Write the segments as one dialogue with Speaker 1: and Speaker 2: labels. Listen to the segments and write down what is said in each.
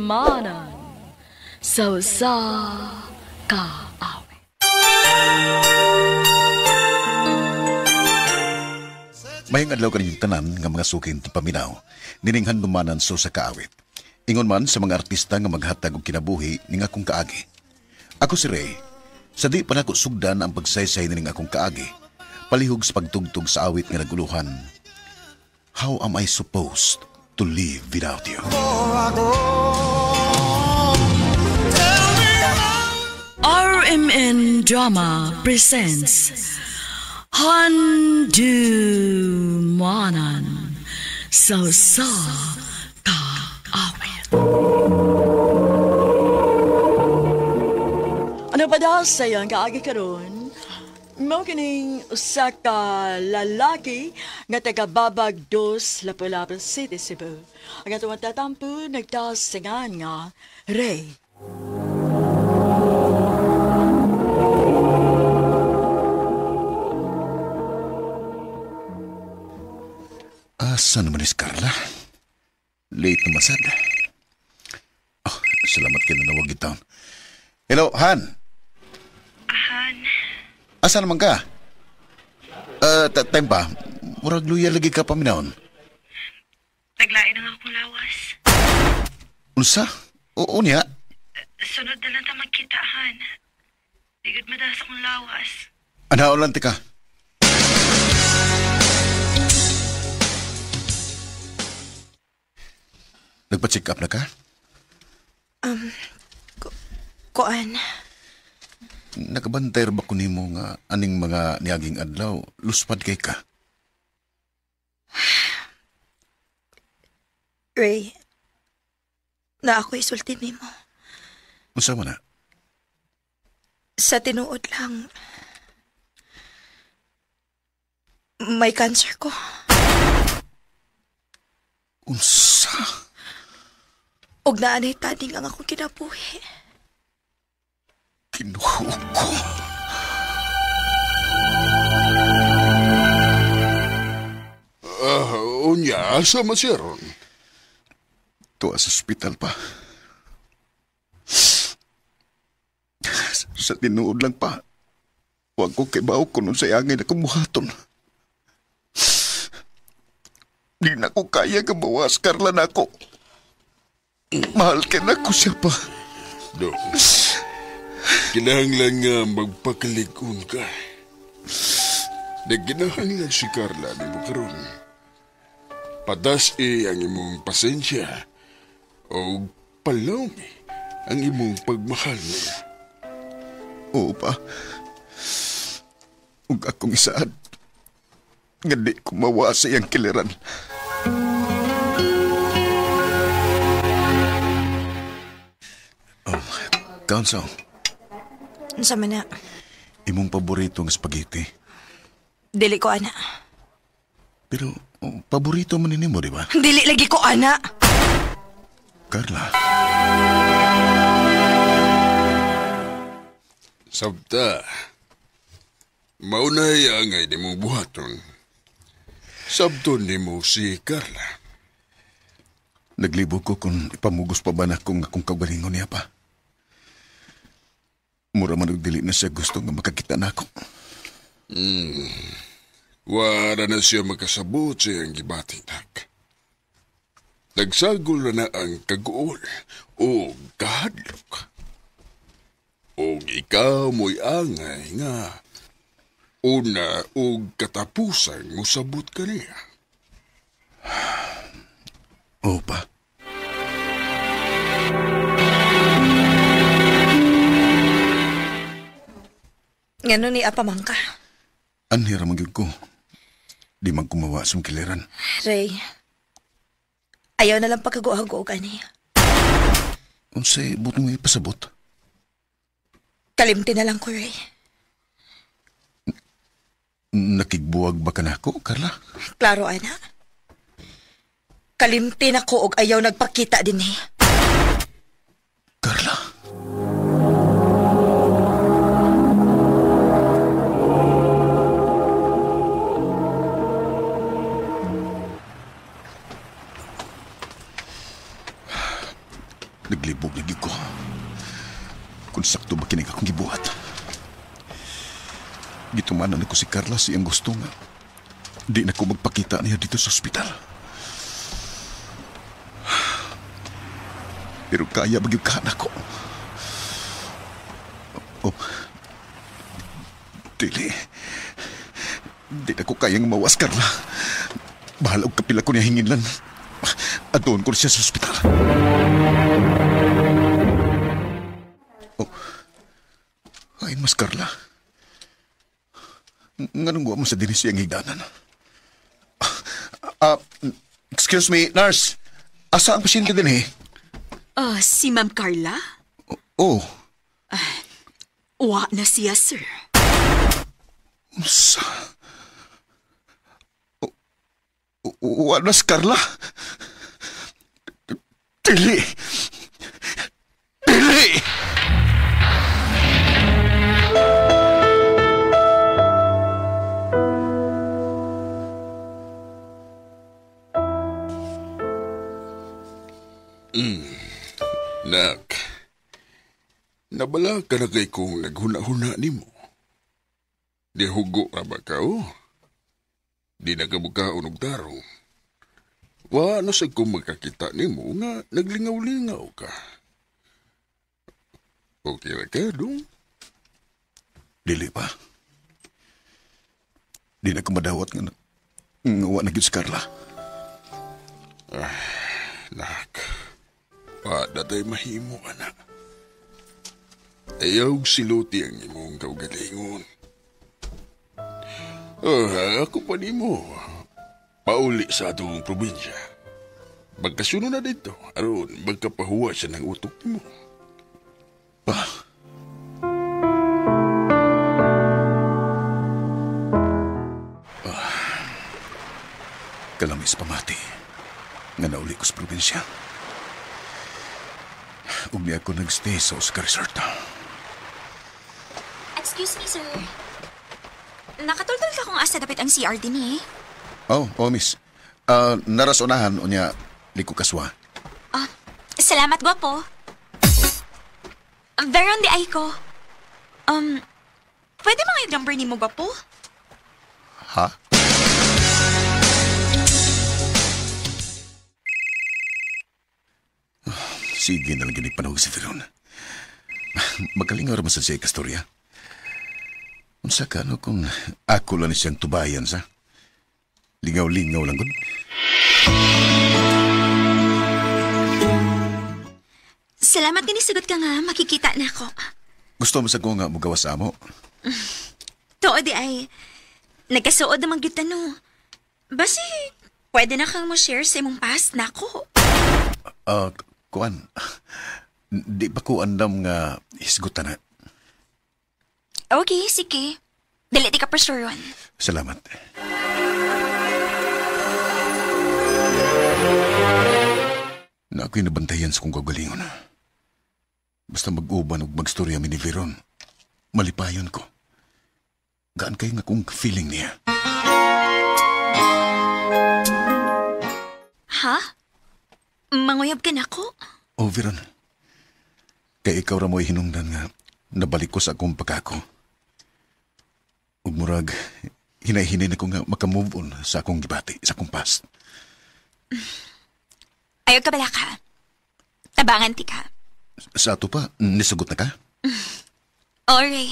Speaker 1: Handumanan sa usa ka awit.
Speaker 2: Mayong adlaw kaninyong tanan nga mga suking paminaw, nining handumanan sa usa ka awit. Ingon man sa mga artista nga maghatag og kinabuhi ning akong kaagi. Ako si Ray. Sa di pa nako sugdan ang pagsaysay nining akong kaagi, palihog sa pagtugtog sa awit nga naguluhan. How am I supposed to live without you?
Speaker 1: RMN Drama presents Handumanan sa usa ka awit. Ano pa daw sa iyang kaagi karon? Mao kining usa ka lalaki nga taga Babag Dos, Lapu-Lapu City, Cebu. Ang atong tatampo nagtasingan nga Ray.
Speaker 2: Asa naman ni Carla? Late naman sad. Oh, salamat kayo na nawag itaon. Hello, Han.
Speaker 3: Han.
Speaker 2: Asa naman ka? Time pa. Murag luya lagi ka paminahon.
Speaker 3: Naglain ang akong lawas.
Speaker 2: Unsa? Oo niya.
Speaker 3: Sunod na lang ta magkita, Han. Ligod madalas akong lawas.
Speaker 2: Anaon lang tika. Nagpa-check up na ka?
Speaker 3: Kuan.
Speaker 2: Nakabantay ba ko nimo nga aning mga niaging adlaw, luspad kay ka?
Speaker 3: Ray, na ako isulti nimo.
Speaker 2: Unsa man na?
Speaker 3: Sa tinuod lang, may cancer ko.
Speaker 2: Unsa?
Speaker 3: Og naanay taning ang akong kinabuhi.
Speaker 2: Kinuho ko.
Speaker 4: Unya, asa man siya ron?
Speaker 2: Tuwa sa ospital pa. Sa tinuod lang pa. Huwag ko kibaw kung sa angay na kumuhaton. Di na ko kaya gabawas, Carla na ako. Mahal ka na ko siya pa.
Speaker 4: Do. Kinahanglan nga magpakalig-on ka. Nagkinahanglan si Carla ni mo karon. Padas-i ang imong pasensya o palawmi ang imong pagmahal niya.
Speaker 2: Oo pa. Ug akong isaad nga di ko mawa sa iyang kiliran. Oh, Counsel.
Speaker 3: Unsa man na?
Speaker 2: Imong paborito nga spaghetti.
Speaker 3: Dili ko, ana.
Speaker 2: Pero oh, paborito man nimo, di ba?
Speaker 3: Dili lagi ko, ana.
Speaker 2: Carla.
Speaker 4: Sabta. Maunay angay nimong buhaton. Sabton nimo si Carla.
Speaker 2: Naglibog ko kung ipamugos pa ba na kung akong kaugalingon niya pa. Mura man og dili na siya gusto nga makakita na ako.
Speaker 4: Wala na siya makasabot sa iyang gibati, nak. Nagsagol na ang kaguol o kahadlok. O ikaw mo'y angay nga una o katapusan mosabot ka niya.
Speaker 2: Oo pa.
Speaker 3: Ngano ni apamangka?
Speaker 2: Anhira man gyud ko. Di man kumawa sa kiliran.
Speaker 3: Ray, ayaw na lang pagkaguag-guog ani.
Speaker 2: Unsay but mo ipasabot?
Speaker 3: Kalimti na lang ko, Ray.
Speaker 2: Nakigbuwag ba ka na ako, Carla?
Speaker 3: Klaro, ana. Kalimti na ko og ayaw nagpakita din eh.
Speaker 2: Carla? Naglibog na gyud ko. Kung sakto ba kinig akong gibuhat. Gitumanan ako si Carla siyang gusto nga. Di na ko magpakita niya dito sa ospital. Pero kaya ba gyud ka nako? Oh, dili. Di na ko kayang mawas, Carla. Bahala og kapila ko niya hinginlan. Adoon ko siya sa ospital. Oh. Ay, mas Carla. Nganong wa mo sa dinis siyang higdanan? Excuse me, nurse. Asa ang pasyente din eh?
Speaker 5: Si Ma'am Carla?
Speaker 2: Oh.
Speaker 5: Wa na siya, sir.
Speaker 2: Unsa? Wa na si Carla? Dili! Dili!
Speaker 4: Nak, nabala ka na kay kung naghuna-huna ni mo. Di hugo ra ba ka, oh? Di nagabukaon og tarong. Wa na sa kung magkakita ni mo nga naglingaw-lingaw ka. Okay ra ka, dong?
Speaker 2: Dili pa. Di na ko madawat nga wa na gyud si Carla.
Speaker 4: Nak, wa na tayo mahimo, anak. Ayaw siluti ang imong kaugalingon. Oh, ako pa nimo. Pauli sa atong probinsya. Magkasuno na dito, aron magkapahuwa siya ng utok nimo.
Speaker 2: Pa. Kalamis pamati nga nauli ko sa probinsya. Ug niya ako nagstay sa Oscar Resort.
Speaker 6: Excuse me, sir. Nakatultol ka kung asa dapat ang CR din eh.
Speaker 2: Oh, miss. Narasonahan o niya liko kaswa.
Speaker 6: Salamat, gwapo. Veron di ay ko. Pwede mga yung number ni mo, gwapo?
Speaker 2: Ha? Sige na lang ginig panahog si Veron. Magaling nga sa siya kastorya. Unsa ka, no, kung ako lang siyang tubayan sa? Lingaw-lingaw lang, gud.
Speaker 6: Salamat nga nisagot ka nga, makikita na ako.
Speaker 2: Gusto mo sa ko nga mugawas sa amo?
Speaker 6: Too di ay, nagkasuod namang gyud no. Basi, pwede na kang mo share sa imong past na ako.
Speaker 2: Kuan, di pa ko andam nga hisgutan na.
Speaker 6: Okay, sige. Dali di ka pressure.
Speaker 2: Salamat. Na ako'y nabantayan sa kong kagalingon. Basta mag-uban o magstorya mi ni Veron, malipayon ko. Gaan kayo nga kung feeling niya.
Speaker 6: Ha? Manguyab ka na ko?
Speaker 2: Oh, Veron. Kay ikaw ra mo'y hinungdan nga nabalik ko sa akong pagkako. Ug murag, hinay-hinay na ko nga makamove on sa akong gibati, sa akong past.
Speaker 6: Ayaw ka bala ka. Tabangan ti ka.
Speaker 2: Sa ato pa, nisagot na ka?
Speaker 6: Oray.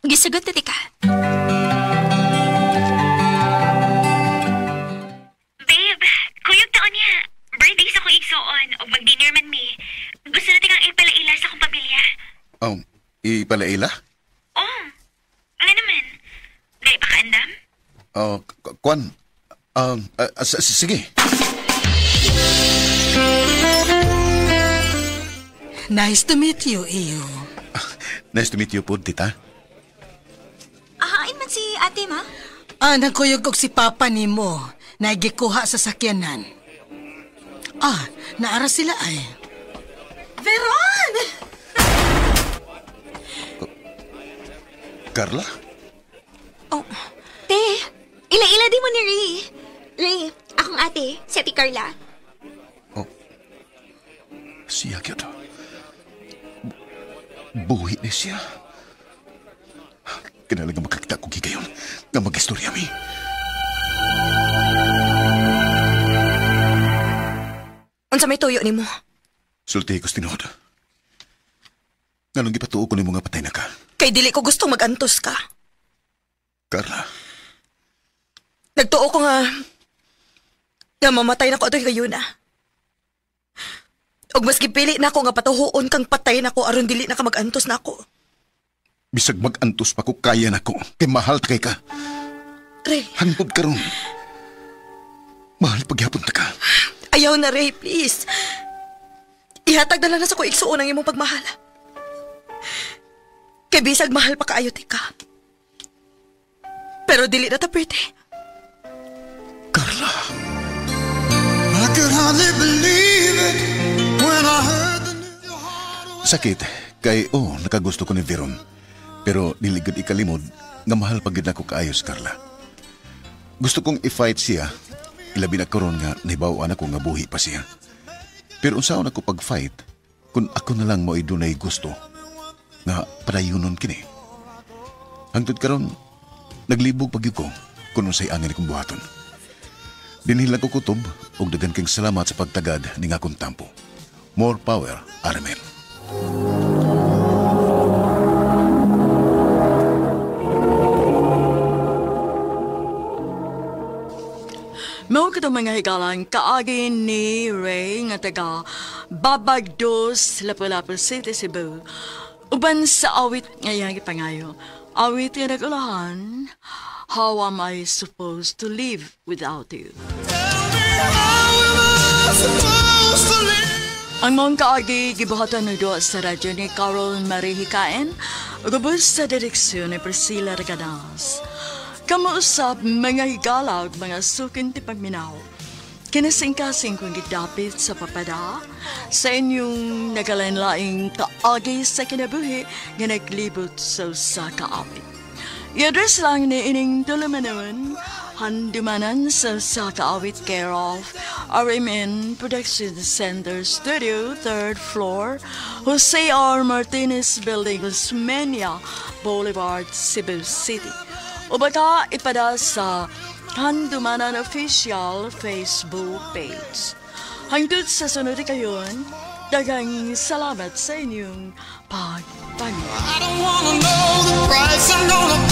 Speaker 6: Gisagot na ti ka. Babe, kuyog taon niya. Birthday sa kong igsuon o mag-dinner man mi. Gusto na tikang ipalaila sa akong pamilya.
Speaker 2: Oh, ipalaila?
Speaker 6: Oh, nga naman. Dahil pa kaandam?
Speaker 2: Oh, kuan. Sige.
Speaker 7: Nice to meet you, Iyo.
Speaker 2: Nice to meet you po, tita.
Speaker 6: Ahain man si ate, ma?
Speaker 7: Nagkuyog og si Papa nimo. Nagikuha sa sakyanan. Naara sila ay.
Speaker 5: Veron!
Speaker 2: Carla?
Speaker 6: Oh, te, ila-ila di mo ni Ray. Ray, akong ate, si Ate Carla.
Speaker 2: Oh. Siya gyud. Buhi ni siya. Kinahanglan nga makakita ko gigayon nga mag-istorya mi.
Speaker 5: Unsa may tuyo nimo?
Speaker 2: Sulti ko tinuod. Nganong gipatuo ko nimo nga patay na ka?
Speaker 5: Kay dili ko gusto magantos ka.
Speaker 2: Carla,
Speaker 5: Nagtuo ko nga mamatay na ko atoy gayuna. Og mas gipili na ako nga patuhuon kang patay na ko aron dili na ka magantos na ako.
Speaker 2: Bisag magantos pa ko, kaya na ko. Kay mahal kay ka.
Speaker 5: Ray.
Speaker 2: Hangtod karon. Mahal pagyapon ta ka.
Speaker 5: Ayaw na, Ray, please. Ihatag na lang na sa ko igsuon ang imong pagmahal. Kay bisag mahal pa kaayo ti ka. Pero dili na ta pwede.
Speaker 2: Carla.
Speaker 8: I could hardly believe it when I heard the news.
Speaker 2: Sakit kay oh nakagusto ko ni Veron. Pero dili gud ikalimod nga mahal pa gid nako kaayos, Carla. Gusto kong i-fight siya. Ilabi na karon nga nahibaw-an ako nga buhi pa siya. Pero unsaon ako pag-fight kung ako na lang mo'y dunay gusto nga padayunon kini. Hangtod karon naglibog pa gyud ko kung unsay angin akong buhaton. Dinhi lang ko kutob ug daghan kang salamat sa pagtagad ning akong tampo. More power, RMN.
Speaker 1: Mao katong mga higalang kaagi ni Ray nga taga Babagdos, Lapu-Lapu City, Cebu. Uban sa awit nga iyang gipangayo. Awit nga nag-ulahan, How Am I Supposed to Live Without You? Ang mong kaagi gibuhatan ng duwa sa radyo ni Carol Marie Hikain, ug sa direksyon ni Priscilla Regadas. Kamuusap mga higala ug mga sukin ti pagminaw. Kinasingkasing kong gidapit sa papada sa inyong nagalain-laing kaagi sa kinabuhi nga naglibot sa usa ka awit. I-address lang ni ining tulumanon, handumanan sa usa ka awit, care of RMN Production Center Studio, 3rd floor, Jose R. Martinez Building, Osmeña Boulevard, Cebu City. O baka ipada sa Handumanan Official Facebook page. Hangtod sa sunod kayon, daghang salamat sa inyong pagpangin.
Speaker 8: I don't wanna know the price I'm gonna